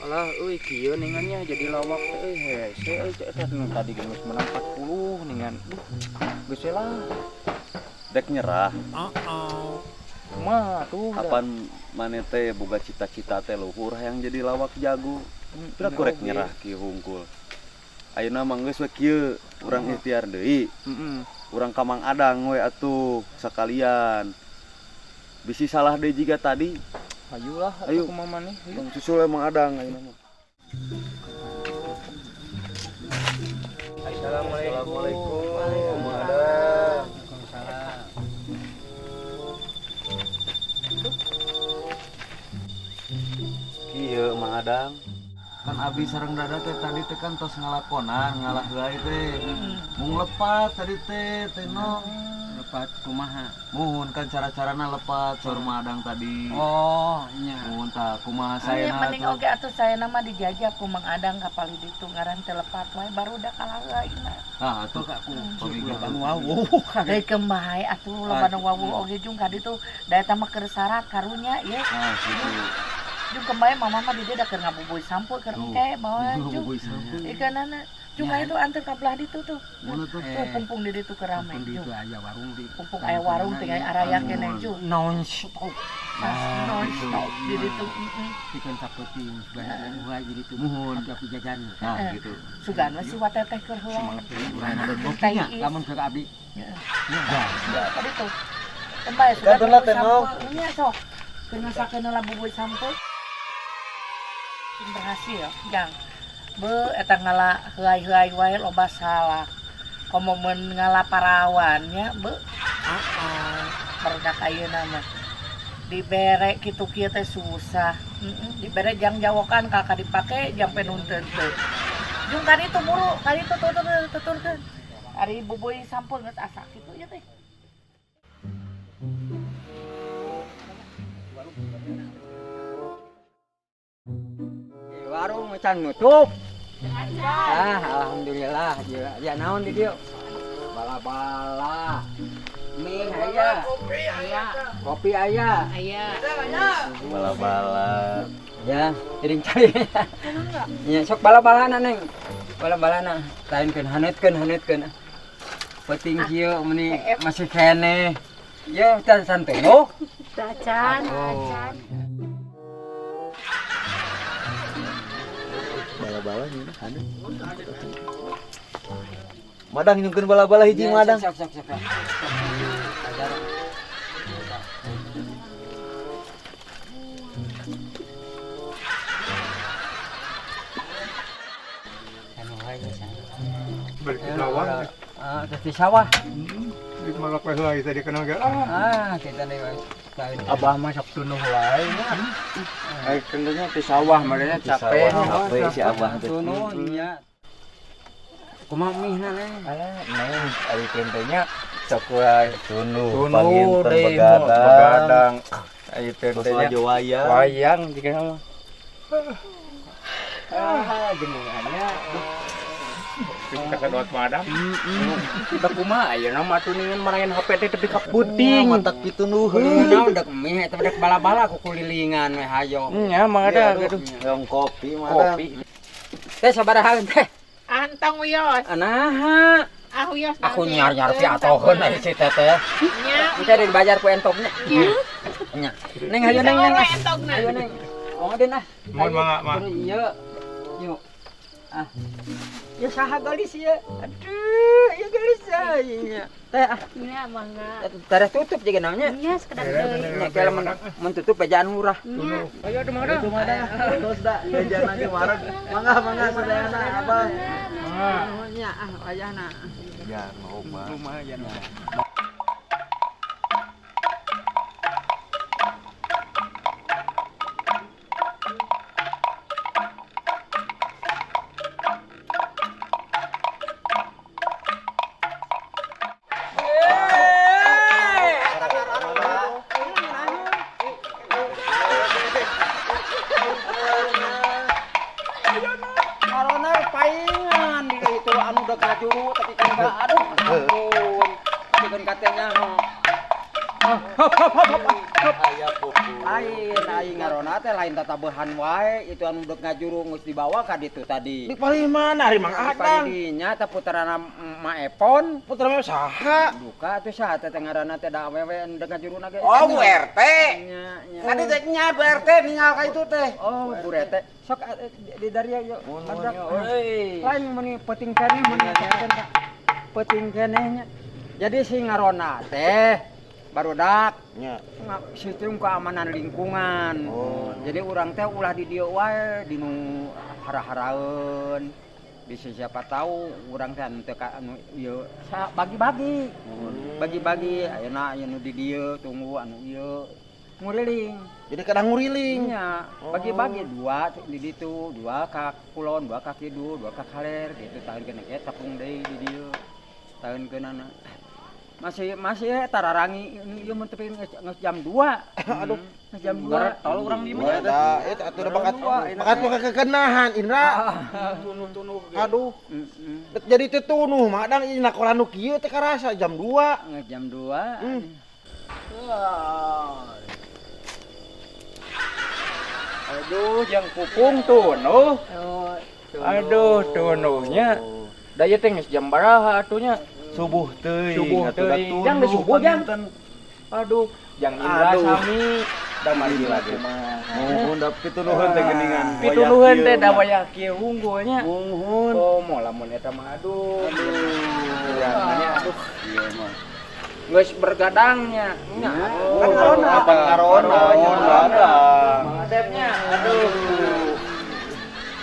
Alah euy kieu ningannya jadi lawak teh euy hese euy teh eta nu tadi geus menang 40 ningan. Duh, geus we lah. Dek nyerah. Kumaha tuh? Kapan maneh teh boga cita-cita teh luhur hayang jadi lawak jago. Pira kurek nyerah kieu hungkul. Ayeuna mah geus we kieu, urang ikhtiar deui. Heeh. Urang ka Mang Adang we atuh sakalian. Bisi salah deui jiga tadi. Ayo lah, Ayo. atuh kumaha maneh? Ayo. Bang susul Mang Adang ayeuna mah. Assalamualaikum. Mang Adang. Waalaikumsalam. Kieu Mang Adang. Kan abdi sareng dada teh tadi teh kan tos ngalakonan, ngalah heula teh. Mung lepat tadi teh teh nong. Lepat kumaha? Muhun kan cara-carana lepat saur Mang Adang tadi. Oh, nya. Muhun tah kumaha Nya saena mending tuh. oge atuh saya nama dijajah ku Mang Adang ka palih ditu ngaran teu lepat wae baru da kalah heula. Tah atuh Tuh aku Pamigeuh. anu wawuh. Deui kembae atuh loba nu wawuh oge jung ka ditu da eta mah keur syarat karunya ieu. Ah, kitu. Jung kembae mama mah di dieu da keur ngabubuy sampo keur Tuh. engke bawa jung. Ngabubuy sampo. Ikanana jung ka itu anter ka belah ditu tuh. Mana tuh? Tuh pumpung di ditu keur rame Pumpung di jung. itu aya warung di. Pumpung aya warung tinggal araya keneh jung. Non stop. Non stop di ditu. Heeh. Pikeun sapeting sebanyak wae di ditu. Muhun. Tapi aku jajan. Nah, gitu. Sugan we si wateteh keur heula. Semangat deui urang ada Teh kopinya. is. Lamun keur abdi. Heeh. Ya. Ka ditu. Kembae sugan Kantor lah, bubuy teh, Nong. sampo. Nya sok. Keur ngasakeun heula bubuy sampo. Sing berhasil, jang. Be eta ngala heuay-heuay wae loba salah. Komo mun ngala parawan nya be. Heeh. Barudak ayeuna mah. Dibere kitu kieu teh susah. Heeh, dibere jang jawokan kakak dipake jang penunteun teu. Jung kan itu buru, kan itu tutur tuturkeun. Ari bubuy sampo geus asa kitu ieu teh. Warung can nutup. Ah, alhamdulillah. Ya, ya naon di dieu? Bala-bala. Mie aya. Kopi aya. Aya. Bala-bala. Ya, iring cai. Ya, sok bala-balana neng. Bala-balana. Lainkeun haneutkeun haneutkeun. Penting kieu meuni masih keneh. Ya, can santai. Oh. Tacan. Oh. Bala-bala nih, ada. Madang nyungkeun bala-bala hiji Ya, Madang. Sok sok sok. sok. Ajar. Anu wae geus. Balik ke sawah. Ah, terus di sawah. Di malah poe heula tadi kenal ge. Ah, Ah, kita nih wae. Abah mah sok tunuh wae nya. Ai tentunya di sawah merenya capek. Capek si Abah teh. Tunuh nya. Kumaha mihna neng? Alah, neng ari tentenya sok wae Tunuh, tunuh panginten deui begadang. begadang. Ari Terus tentenya aja wayang. wayang jika mah. Ah, jenengannya. kasadot madang. Udah kumaha ayeuna mah atuh ningan marahin HP teh tepi ka puting. Matak pitunuheun. Naon dek mih eta dek bala-bala kukulilingan we hayo. Nya mah ada gitu. Yang kopi Madang. Kopi. Teh sabaraha teh? Antong wios. Anaha. Ah wios. Aku nyar-nyar pi atoheun ari si teteh. Nya. Engke dibayar ku entoknya. Nya. Neng hayo neng neng. Entokna. Ayo neng. Oh den ah. Mohon mangga mah. Iya. Yuk. Ah. Ya saha gelis ieu. Aduh, ieu gelis nya. Teh ah, Nya mangga. tereh tutup juga namanya. Nya sekedar deui. Nya kalau mun tutup bejaan murah. Nya. Ayo aduh mah Itu Madang. Terus da jajan lagi marah. Mangga mangga sadayana Abah. Nya ah wayahna. Ya, loba. Lumayan. Karena paingan di itu anu udah kajuru tapi kan enggak aduh ampun. Tapi kan katanya Aya pupu. Lain aing ngarona teh lain tatabehan wae itu anu dek ngajuru geus dibawa ka ditu tadi. Di paling mana ari Mang Adang? Dinya teh puterana Ma Epon. Putra mah saha? Duka atuh saha teh ngaranna teh da awewe anu dek ngajuruna ge. Oh, Bu RT. Nya, nya. Tadi teh nya Bu RT ninggal ka itu teh. Oh, Bu RT. Sok di daria yuk. Tabrak. Euy. Lain meni peuting keneh meni peuting keneh nya. Jadi si ngarona teh barudak Nya. Sistem keamanan lingkungan. Oh. Jadi urang teh ulah di dieu wae dinu hara-haraeun. Bisa siapa tahu urang teh anu teu ka anu ieu bagi-bagi. Bagi-bagi ayeuna aya nu di dieu tunggu anu ieu nguriling. Jadi kadang nguriling. Iya, bagi-bagi dua di ditu, dua ka kulon, dua ka kidul, dua ka kaler gitu tahun kena ge tepung deui di dieu. Tahun keunana. Masih masih tararangi ieu mun tepi geus jam 2. Aduh, geus jam 2. Garetol urang di mah. Eta eta atuh da bakat bakat mah kekenahan Indra. Tunuh-tunuh ge. Aduh, Heeh. dek jadi teu tunuh Mang Adang ieu nakola nu kieu teh karasa jam 2. Geus jam 2. Aduh, jang pupung tunuh. Oh, Aduh, tunuhnya. Da ieu teh geus jam baraha atuh nya. Subuh teuing. Subuh atuh da teuing. Jang, geus subuh, Jang. panginten. Aduh, jang Indra Aduh. sami da mari lagi mah. Muhun da pitunuheun teh geuningan. Pitunuheun teh da wayah kieu unggulnya. Muhun. Komo lamun eta mah aduh. Aduh. Aduh. Iya mah. Geus bergadangnya. Nya. Oh, karona. Kapan karona? Gadang. Mang Asepnya. Aduh.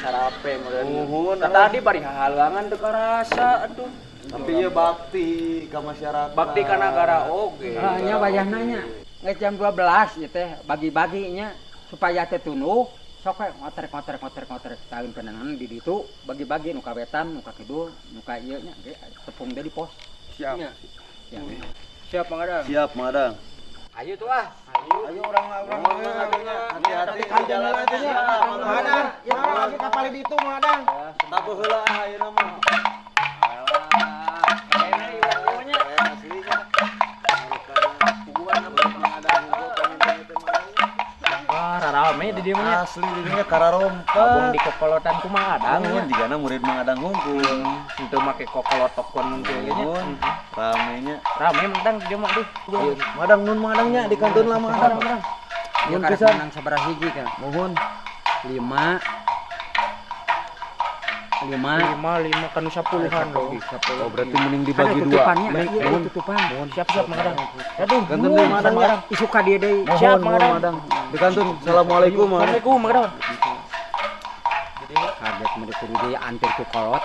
Sarape meureun. Muhun. Tadi bari hahalangan teu karasa aduh. Tapi ieu bakti ka masyarakat. Bakti ka nagara oge. Ah, nya wayahna nya. Geus jam 12 ieu teh bagi-baginya supaya teu tunduh. Sok we ngotrek ngotrek ngotrek ngotrek tahun penangan di ditu bagi-bagi nu ka wetan, nu ka kidul, nu ka ieu nya ge tepung deui di pos. Siap. Ya. Siap Mang Adang. Siap, Mang Adang. Ayo tuh ah. Ayo urang urang Hati-hati di jalan atuh nya. Mang Adang, ya urang lagi kapal di ditu Mang Adang. Tabuh heula ah ayeuna mah. Wah, rame di dieu mah. Asli di dieu kararompa. Abong di kokolotan kumaha Adang Muhun nya. jigana murid Mang Adang hungkul. Henteu make kokolotokon mun kieu nya. Muhun ramenya. Rame Mang Adang di dieu mah aduh. Mang Adang nun Mang Adangnya di kantun lah Mang Adang. Ieu Mun karek pisan. menang sabaraha hiji kan? Muhun. 5 5 5 5 kanu 10-an loh. Oh berarti mending Kan dibagi dua. tutupannya, Mending iya muhun. tutupan. Siap siap Mang Adang. Aduh, Kantun deui Mang Adang ya. Isuk ka dieu deui. Siap, Muhun Mang muhun Adang. Mang Adang. Di kantun. Assalamualaikum Mang Adang. Assalamualaikum Mang Adang. Kaget mun kudu deui antir ku kolot.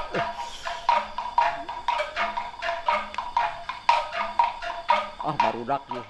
Ah barudak ieu.